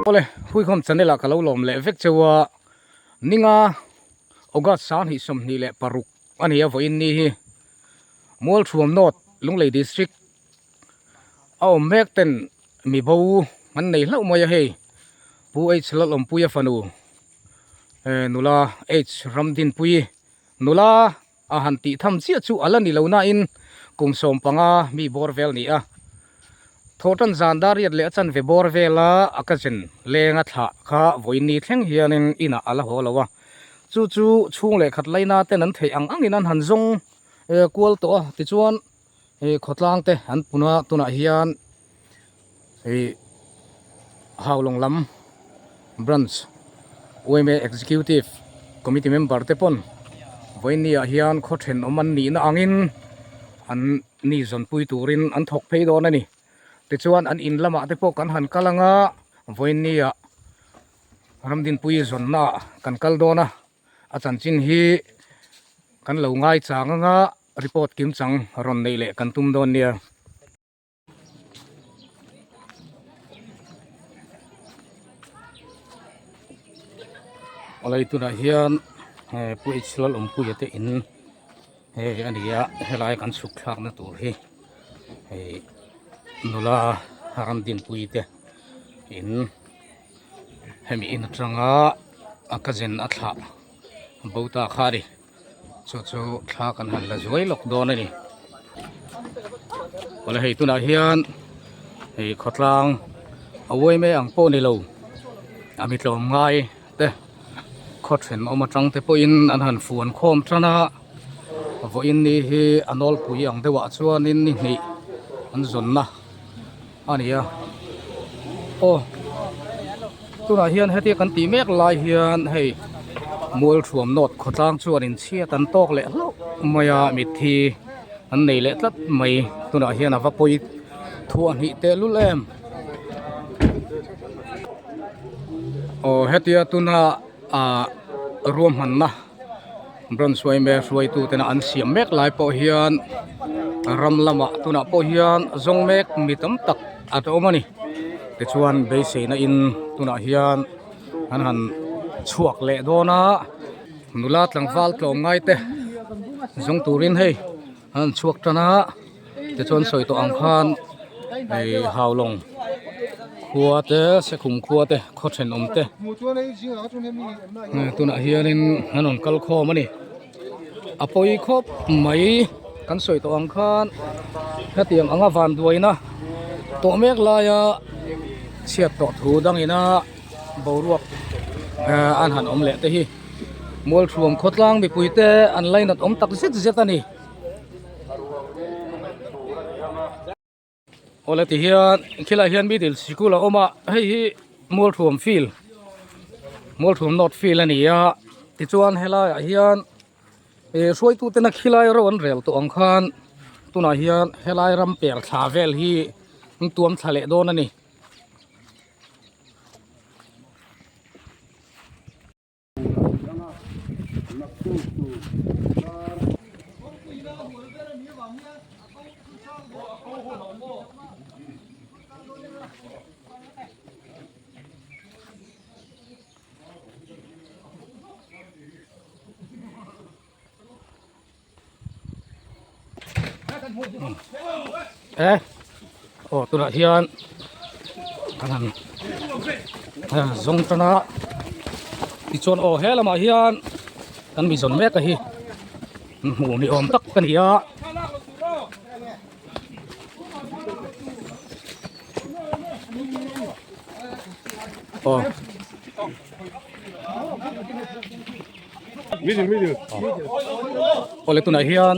Awle, Huikhawm channel ah ka lo lawm leh vek cheu a, ninga August 2026 a ni a vawiin ni hi Mualthuam North Lunglei District a awm mek ten mi bo an nei hlauh mai a hei Pu H Lalawmpuia fanu nula H Ramdinpuii nula a han tih tham chiah chu a la ni lo nain kum 15 mi bawr vel ni a. Thawhtan zan dariat leh a chanve bawr vela a cousin lenga thlah kha vawiin thleng hianin inah a la haw lo a. Chu chu chhung leh khat laina ten an theih ang angin an han zawng kual tawh a tichuan khawtlang te an pun a tunah hian ih Haulawng lam branch yma executive committee member te pawn vawiin ah hian khaw thenawm an nihna angin an ni zawnpui turin an thawk phei dawn a ni tichuan an in lamah te pawh kan han kal anga vawiin ah Ramdinpui zawnna ah kan kal dawn a a chanchin hi kan lo ngaichang anga report kimchang rawn neih leh kan tum dawn nia. Awlai tunah hian Pu H Lalawmpuia te in hei a ni a helai kan chhuk thlakna tur hi hei nula Ramdinpuii te in hemi in atanga a cousin a thlah bo ta kha a ni. Chu chu thla kan han la zuai lawk dawn a ni. Awle hei tunah hian hei khawtlang a uai mai ang pawh ni lo a mi tlawm ngai te khaw thenawm atang te pawhin an han fuan khawm tan a vawiin ni hi a nawlpui ang deuhah chuanin ni hnih an zawnna. A ni a aw tunah hian hetia kan tih mek lai hian hei Mualthuam North khawtlang chuan in chhiat an tawk leh hlauh mai a mitthi an nei leh tlat mai tunah hian a va pawi thuah hnih tehlul em aw hetia tuna ah ruahmanna. Branch yma hruaitu tena an siam mek lai pawh hian ram lamah tunah pawh hian zawng mek mi tam tak a awm a ni tichuan beiseina in tunah hian an han chhuak leh dawn a nula tlangval tlawm ngai te zawng turin hei an han chhuak tan a. Tichuan sawi tawh ang khan hei Haulawng khua te Sekhum khua te khaw thenawm te tunah hianin an rawn kal khawm a ni a pawi khawp mai kan sawi tawh ang khan hetiang anga vanduaina tawh mek laia chhiat tawh thu dangina boruak an han awm leh te hi Mualthuam khawtlang mipuite an lainat awm tak zet zet a ni. Awle ti hian khilai hian middle sikul a awm a hei hi Mualthuam field Mualthuam north field a ni a tichuan helaiah hian ih hruaitu tena khilai ro an rel tawh ang khan tunah hian helai ram per thla vel hi an tuam thla leh dawn a ni. E aw tunah hian kan han zawng tan a tichuan aw he lamah hian kan mi zawn mek a hi hmuh ni awm tak ka ni a. Aw. Awle tunah hian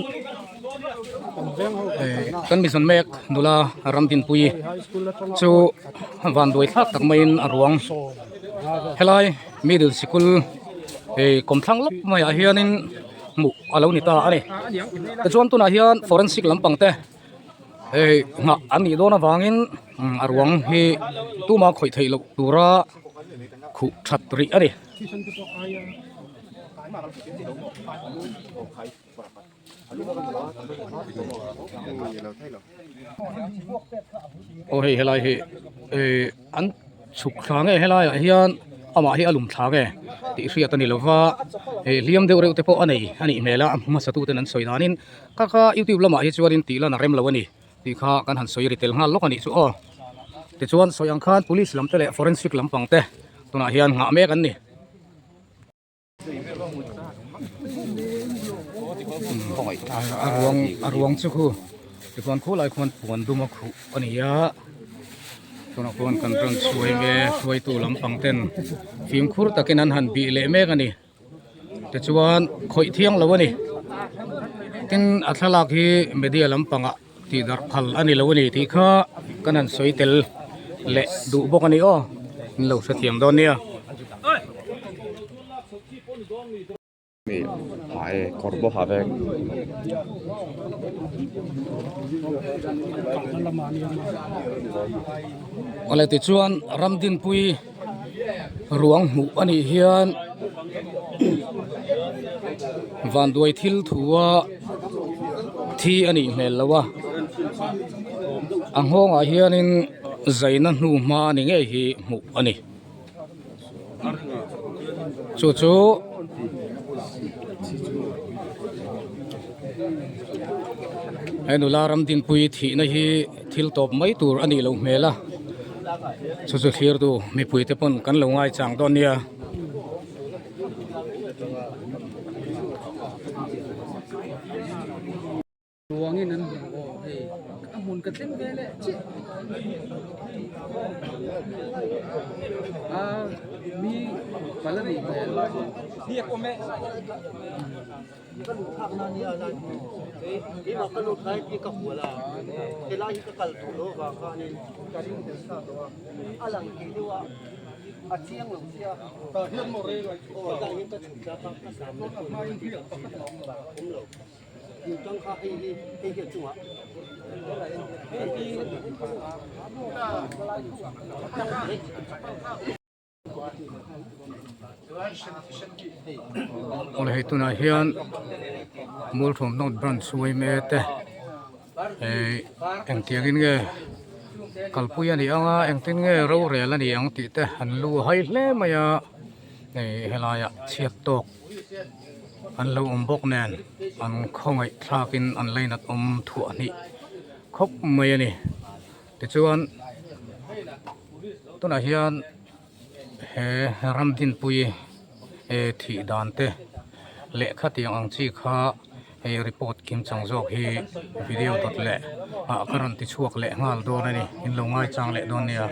kan mi zawn mek nula Ramdinpuii chu vanduai thlak tak maiin a ruang helai middle sikul kawmthlang lawk maiah hianin hmuh a lo ni ta a ni tichuan tunah hian forensic lampang te hei nghah an nih dawn avangin a ruang hi tuma khawih theih loh tura khuh that rih a ni. Aw hei helai hi eh an. Chhuk thla nge helaiah hian amah hi a lum thla nge tih hriat a ni lo va, hei hliam deuh reuh te pawh a nei a nih hmel a, a hmasa tuten an sawi danin kha kha youtube lamah hi chuanin tih lan a rem lo a ni tih kha kan han sawi ri tel nghal lawk a nih chu aw. Tichuan sawi ang khan police lam te leh forensic lampang te tunah hian nghah mek an ni. A ruang a ruang chu khu tichuan khulai khuan puan dum a khuh a ni a tunah khuan kan rawn chhuai mek hruaitu lampang ten fimkhur takin an han bih leh mek a ni tichuan khawih thiang lo a ni tin a thlalak hi media lampangah tih darh phal a ni lo a ni tih kha kan han sawi tel leh duh bawk a ni aw in lo hrethiam dawn nia. Awle tichuan Ramdinpui ruang hmuh a nih hian vanduai thil thu a thi a nih hmel lo a a nghawngah hianin zaina hnu hma ni ngei hi hmuh a ni chu chu he nula Ramdinpui thihna hi thil tawp mai tur a nih loh hmel a chu chu thlir tu mipui te pawn kan lo ngaichang dawn nia. Ruangin an hmu aw hei a hmun ka thleng ve leh chiah a mi pal a nih hmel. Awle hei tunah hian Mualthawm North Branch yma te eh engtiangin nge kalpui a nih ang a engtin nge rorel a nih ang tih te an lu a hai hle mai a hei helaiah chhiat tawk. An lo awm bawk nen an khawngaih thlakin an lainat awm thuah hnih khawp mai a ni. Tichuan tunah hian he Ramdinpui thih dan te lehkha tiang ang chi kha hei report kim chang zawk hi video dawt leh ah ka rawn ti chhuak leh nghal dawn a ni. In lo ngaichang leh dawn nia.